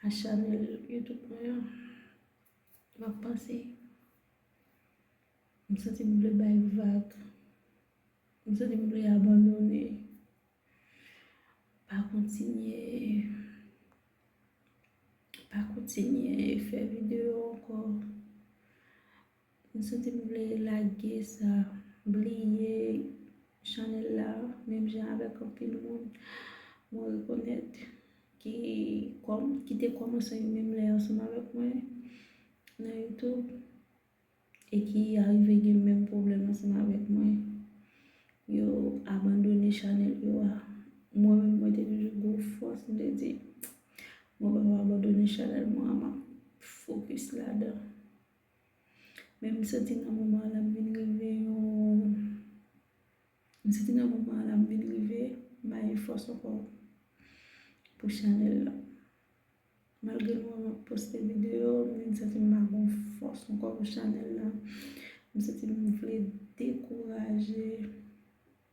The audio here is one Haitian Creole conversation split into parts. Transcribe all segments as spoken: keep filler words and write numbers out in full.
a chanèl YouTube mwen an. M ap panse. M santi m vle bay vag. M santi m vle abandone. Pa kontinye. Pa kontinye fè videyo ankò. M santi m vle lage sa, bliye chanèl la, menm jan avèk anpil moun mwen rekonèt ki kòm, ki te kòmanse menm lè ansanm avèk mwen nan YouTube e ki arive gen menm pwoblèm ansanm avèk mwen. Yo abandone chanèl yo a. Mwen menm, mwen te toujou gen fòs, m te di, mwen pa abandone chanèl mwen an, m ap fokis ladan. Men m santi nan moman la m vin rive yon, m santi nan moman la m vin rive bay fòs ankò pou chanèl la. Malgre nou wè m ap poste videyo, m vin santi m pa gon fòs ankò pou chanèl la. M santi m vle dekouraje.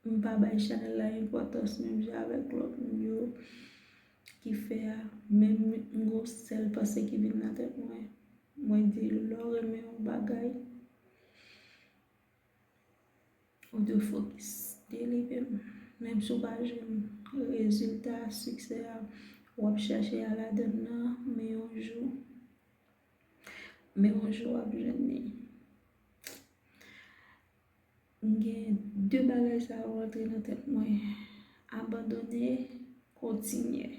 M pa bay chanèl la enpòtans menm jan avèk lòt moun yo ki fè a. Men m gon sèl panse ki vin nan tèt mwen. Mwen di, lè w renmen yon bagay, ou dwe fokis, delivre. Menm si w pa jwenn rezilta, siksè a, w ap chèche a ladann nan, men yon jou, men yon jou w ap jwenn li. M gen de bagay sa yo rantre nan tèt mwen. Abandone, kontinye.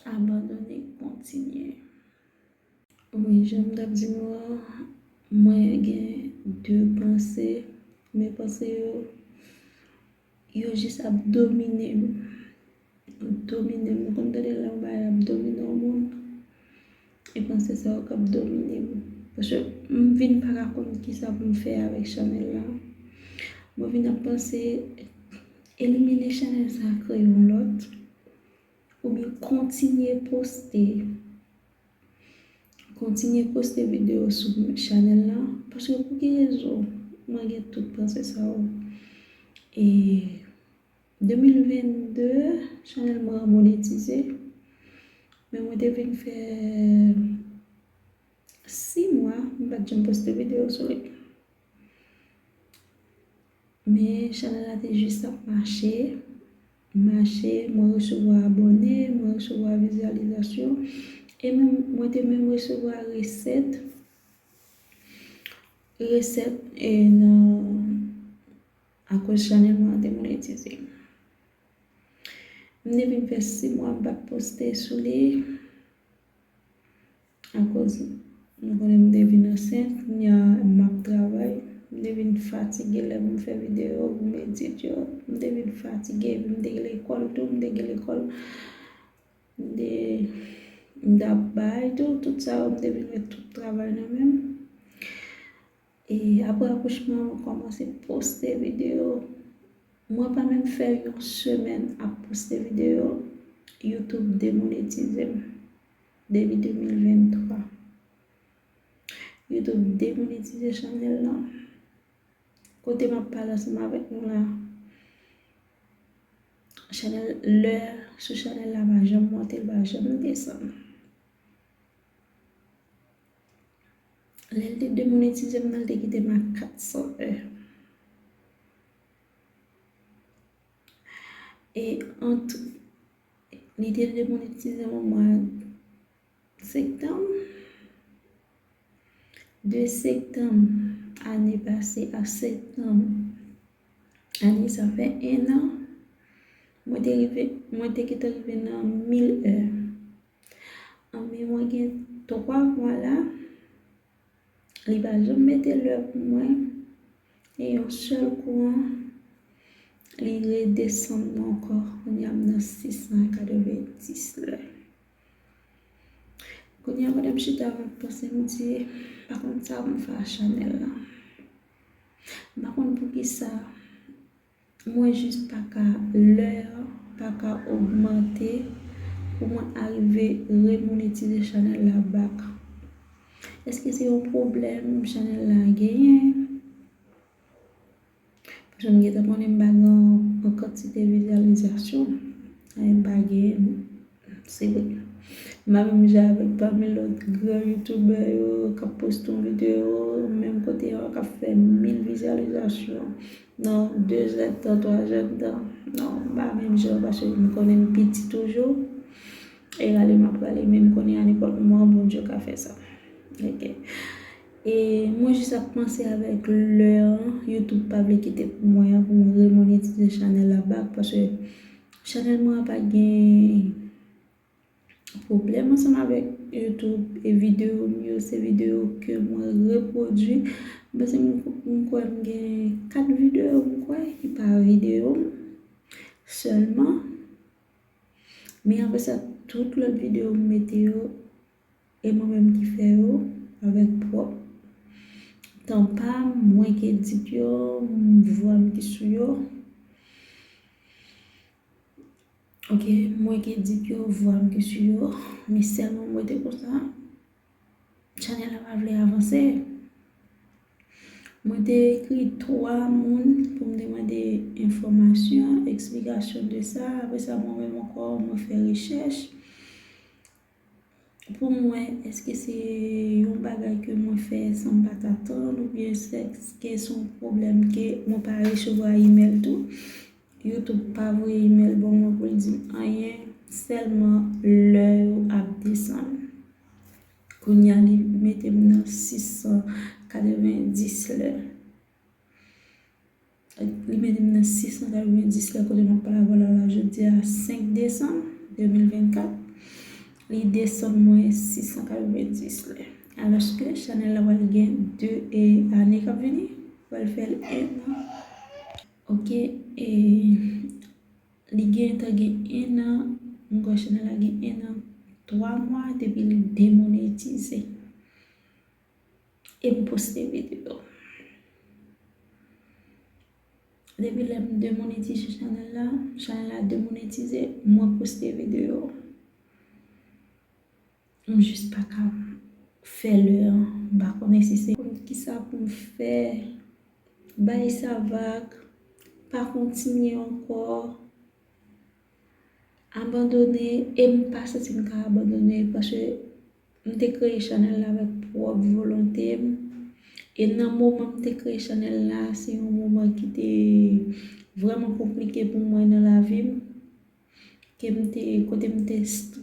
Abandone, kontinye. Wi, jan m t ap di nou an, mwen gen de panse, men panse yo, yo jis ap domine m. Domine m. Nou konn tande lè yon bagay ap domine yon moun? E panse sa yo k ap domine m. Paske m vin pa ka konn kisa pou m fè avèk chanèl la. Mwen vin ap panse, elimine chanèl sa, kreye yon lòt. Oubyen kontinye poste. Kontinye poste videyo sou chanèl la. Paske pou ki rezon mwen gen tout panse sa yo? E de mil vennde, chanèl mwen an monetize. Men mwen te vin fè sis mwa, m pa t janm poste videyo sou li. Men chanèl la te jis ap mache, mache, mwen resevwa abòne, mwen resevwa vizyalizasyon, e menm, mwen te menm resevwa resèt, resèt, e nan, akoz chanèl mwen an te monetize. M te vin fè sis mwa m pa t poste sou li. Akoz nou konnen m te vin ansent, kounye a m ap travay, m te vin fatige lè pou m fè videyo, pou m edit yo, m te vin fatige, epi m te gen lekòl tou, m te gen lekòl, m te, m t ap bay tou, tout sa yo, m te vin met tout travay nan men m. E apre akouchman an, mwen kòmanse poste videyo. Mwen pa menm fè yon semèn ap poste videyo, YouTube demonetize m depi de mil venntwa. YouTube demonetize chanèl lan. Kote m ap pale ansanm avèk nou la, chanèl, lè sou chanèl la pa janm monte, l pa janm desann. Lè l te demonetize m nan, l te kite m ak kat san è. E ant li te demonetize m an mwa septanm, de septanm ane pase a septanm ane sa fè en an, mwen te rive, mwen te gentan rive nan mil è. Anben, mwen gen twa mwa la, li pa janm mete lè pou mwen. E yon sèl kou an, li redesann mwen ankò. Kounye a m nan sis san katrevenndis lè. Kounye a, pandan m chita, m ap panse, m di, m pa konn sa pou m fè ak chanèl la. M pa konn poukisa. Mwen jis pa ka, lè pa ka ogmante pou mwen arive remonetize chanèl la back. Èske se yon pwoblèm chanèl la genyen? Paske m gentan konnen m pa gen yon kantite vizyalizasyon. Sa m pa gen, se vre. M pa menm jan avèk pami lòt gran youtubè yo k ap poste yon videyo menm kote yo k ap fè mil vizyalizasyon nan de zèdtan, twa zèdtan. Non, m pa menm jan paske m konnen m piti toujou. E rale m ap rale, men m konnen a nenpòt moman Bondye ka fè sa. Ok. E mwen jis ap panse avèk lè an, YouTube pa vle kite pou mwen an pou m remonetize chanèl la back, paske chanèl mwen an pa gen pwoblèm ansanm avèk YouTube, e videyo m yo, se videyo ke mwen repwodui. M panse m, m kwè m gen kat videyo, m kwè, ki pa videyo m sèlman. Men apre sa, tout lòt videyo m mete yo, e mwen menm ki fè yo avèk pwòp tan pa m, mwen ki edit yo, m, vwa m ki sou yo. Ok, mwen ki edit yo, vwa m ki sou yo. Men sèlman mwen te konsa, chanèl la pa vle avanse. Mwen te ekri twa moun pou m te mande enfòmasyon, eksplikasyon de sa. Apre sa, mwen menm ankò, mwen fè rechèch pou m wè èske se yon bagay ke mwen fè san m pa t atann, oubyen èske se yon pwoblèm ke mwen pa resevwa imèl tou. YouTube pa voye imèl ban mwen pou l di m anyen, sèlman lè yo ap desann. Kounye a, li mete m nan sis san katrevenndis lè. Li mete m nan sis san katrevenndis lè kote m ap pale avè w la, la, jodi a senk desanm de mil vennkat. Li desann mwen sis san katrevenndis lè. Alòske chanèl la pral gen de, e, ane k ap vini, pral fè l en an. Ok, e, li gentan gen en an, m kwè chanèl la gen en an, twa mwa depi li demonetize. E m poste videyo. Depi lè m demonetize chanèl la, chanèl la demonetize, mwen poste videyo. M jis pa ka fè lè an. M pa konnen si se konn kisa pou m fè. Bay sa vag, pa kontinye ankò. Abandone, e m pa santi m ka abandone, paske m te kreye chanèl la avèk pwòp volonte m. E nan moman m te kreye chanèl la, se yon moman ki te vrèman konplike pou mwen nan lavi m. Ke m te, kote m te,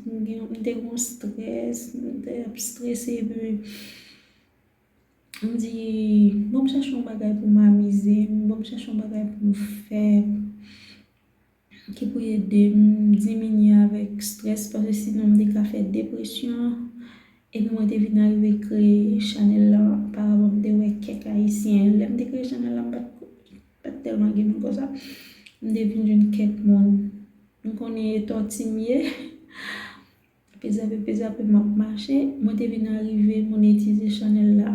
m te gen strès, m te ap strese, epi m di, bon, m chache yon bagay pou m amize m, bon, m chache yon bagay pou m fè, ki pou ede m diminye avèk strès, paske sinon m te ka fè depresyon. Epi mwen te vin arive kreye chanèl la, parapò m te wè kèk ayisyen. Lè m te kreye chanèl la, m pa t, pa t tèlman gen moun konsa. M te vin jwenn kèk moun. M konnen e tòti m ye. Pezape, pezape, m ap mache. Mwen te vin arive monetize chanèl la.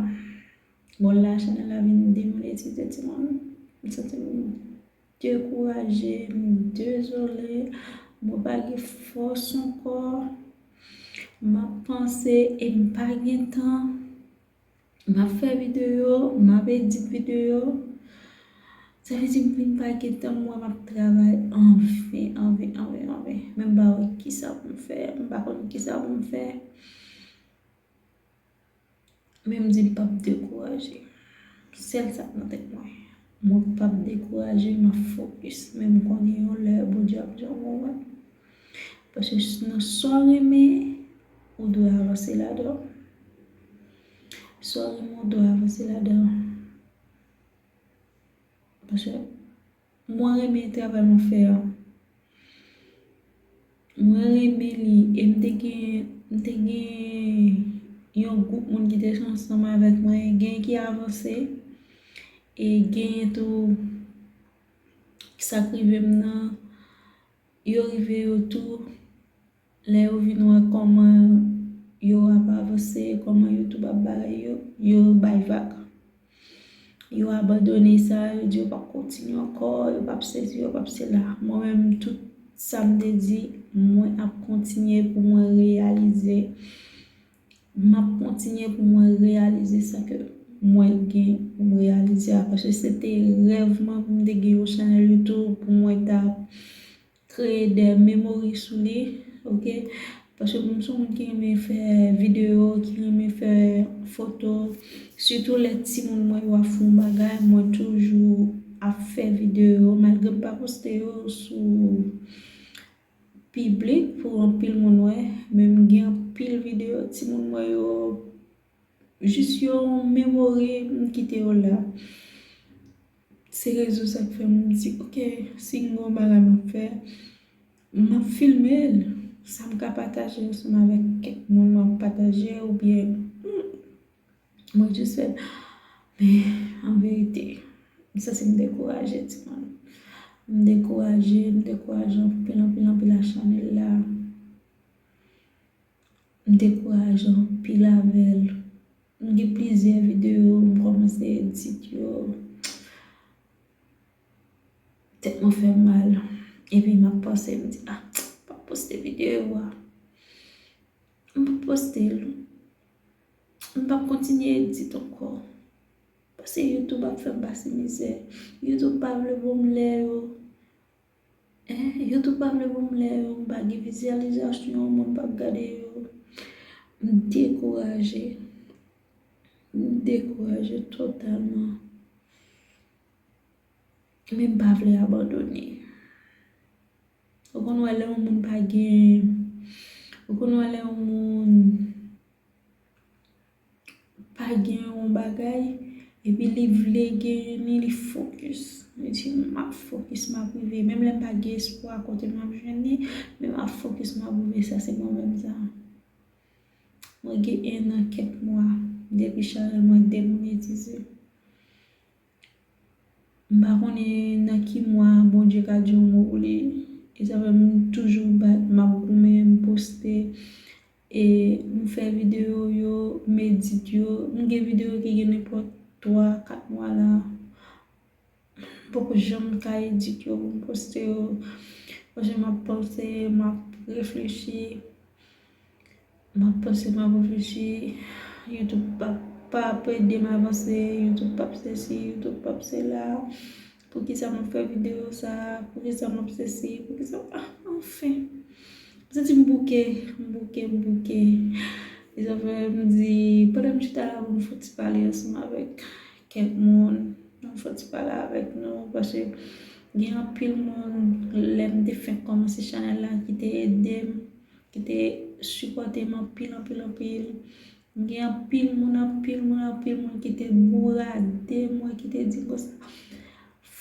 Bon, la, chanèl la vin demonetize, timoun. M santi m dekouraje, m dezole. Mwen pa gen fòs ankò. M ap panse e m pa gen tan. M ap fè videyo, m ap edit videyo. Sa vle di m vin pa gen tan, m wè m ap travay anven, anven, anven, anven. Men m pa wè kisa pou m fè, m pa konn kisa pou m fè. Men m di m p ap dekouraje. Sèl sa k nan tèt mwen. Mwen p ap dekouraje, m ap fokis. Men m konnen yon lè, Bondye ap di yon moman. Paske s-, nan sa w renmen, ou dwe avanse ladan. Sa w renmen, ou dwe avanse ladan. Paske mwen renmen travay mwen fè a. Mwen renmen li. E m te gen, m te gen yon gwoup moun ki te ansanm avèk mwen. Gen ki avanse. E genyen tou sa k rive m nan. Yo rive yo tou. Lè yo vin wè kòman yo ap avanse, kòman YouTube ap bagay yo, yo bay vag. Yo abandone sa, yo di yo p ap kontinye ankò, yo p ap sesi, yo p ap sela. Mwen menm, tout sa m te di, mwen ap kontinye pou mwen reyalize. M ap kontinye pou mwen reyalize sa ke mwen gen pou m reyalize a. Paske se te rèv mwen pou m te gen yon chanèl YouTube, pou mwen ta kreye de memori sou li, oke? Paske m se yon moun ki renmen fè videyo, ki renmen fè foto. Sitou lè timoun mwen yo ap fè yon bagay, mwen toujou ap fè videyo. Malgre m pa poste yo sou piblik pou anpil moun wè, men m gen anpil videyo timoun mwen yo, jis yon memori, m kite yo la. Se rezon sa k fè m di, oke, si m gen yon bagay m ap fè, m ap filme l. Sa m ka pataje ansanm avèk kèk moun, m ap pataje oubyen, hmm, mwen jis fè l. Men, an verite, m santi m dekouraje, timoun. M dekouraje, m dekouraje anpil, anpil, anpil ak chanèl la. M dekouraje anpil avè l. M gen plizyè videyo, m kòmanse edit yo. Tèt mwen fè m mal. Epi m ap panse, m di, ah, m p ap poste videyo a. M p ap poste l. M p ap kontinye edit ankò. Paske YouTube ap fè m pase mizè. YouTube pa vle ban m lè yo. Eh, YouTube pa vle ban m lè yo, m pa gen vizyalizasyon, moun p ap gade yo. M dekouraje. M dekouraje totalman. Men m pa vle abandone. Ou konn wè lè yon moun pa gen, ou konn wè lè yon moun pa gen yon bagay, epi li vle genyen li, li fokis. Li di, "M ap fokis, m ap rive." Menm lè m pa gen espwa kote m ap jwenn li, men m ap fokis, m ap rive. Sa se mwen menm sa. Mwen gen en an kèk mwa depi chanèl mwen demonetize. M pa konnen nan ki mwa Bondye ka di yon mo pou li. E sa fè m toujou bat, m ap goumen, m poste, e m fè videyo yo, m edit yo. M gen videyo ki gen nenpòt twa, kat mwa la. M poko janm ka edit yo pou m poste yo. Paske m ap panse, m ap reflechi. M ap panse, m ap reflechi. YouTube p ap, p ap ede m avanse. YouTube p ap sesi, YouTube p ap sela. Poukisa m ap fè videyo sa? Poukisa m ap sesi? Poukisa, ah, anfen. M santi m bouke, m bouke, m bouke. E sa fè m di, pandan m chita la, pou m fouti pale ansanm avèk kèk moun, pou m fouti pale avèk nou, paske gen anpil moun, lè m te fenk kòmanse chanèl la, ki te ede m, ki te sipòte m anpil, anpil, anpil. M gen anpil moun, anpil moun, anpil moun ki te bourade mwen, ki te di konsa,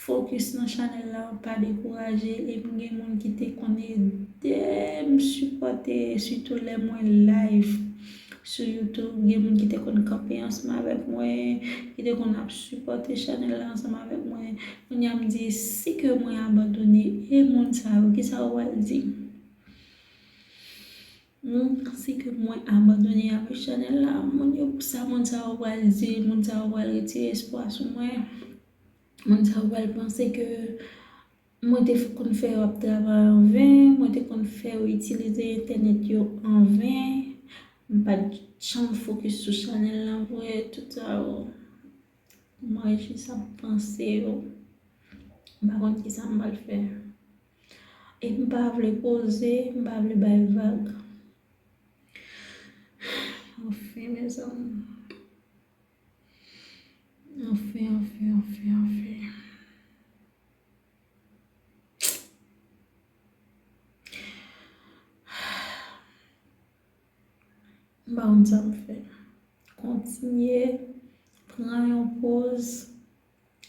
"Fokis nan chanèl la, pa dekouraje." E m gen moun ki te konn ede m sipòte, sitou lè mwen live sou YouTube. Gen moun ki te konn kanpe ansanm avèk mwen, ki te konn ap sipòte chanèl la ansanm avèk mwen. Kounye a m di, si ke mwen abandone, e moun sa yo, kisa yo pral di? Hmm, si ke mwen abandone avèk chanèl la, moun yo, sa moun sa yo pral di, moun sa yo pral retire espwa sou mwen. Moun sa yo pral panse ke mwen te konn fè yo ap travay an ven, mwen te konn fè yo itilize entènèt yo an ven, m pa t janm fokis sou chanèl la vre, tout sa yo. Mwen jis ap panse yo. M pa konn kisa m pral fè. E m pa vle poze, m pa vle bay vag. Anfen, mezanmi. Anfen, anfen, anfen, anfen. M pa konn sa m fè. Kontinye, pran yon poz,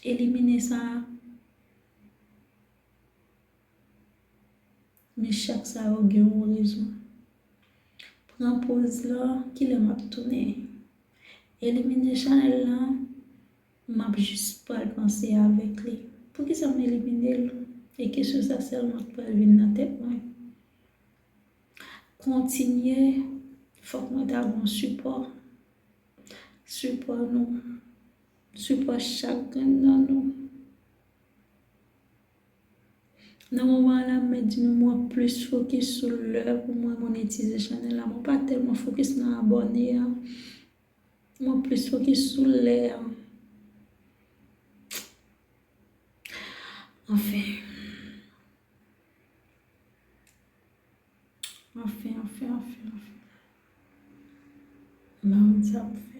elimine sa. Men chak sa yo gen yon rezon. Pran poz lan, kilè m ap tounen? Elimine chanèl lan, m ap jis pral panse avèk li. Poukisa m elimine l? E kesyon sa sèlman k pral vin nan tèt mwen. Kontinye, fòk mwen ta gon sipò. Sipò nou. Sipò chak grenn nan nou. Nan moman la, m mèt di nou, mwen plis fokis sou lè pou mwen monetize chanèl la. Mwen pa tèlman fokis nan abòne an. Mwen plis fokis sou lè an. Anfen. Anfen, anfen, anfen, anfen. Lanm sa m fè.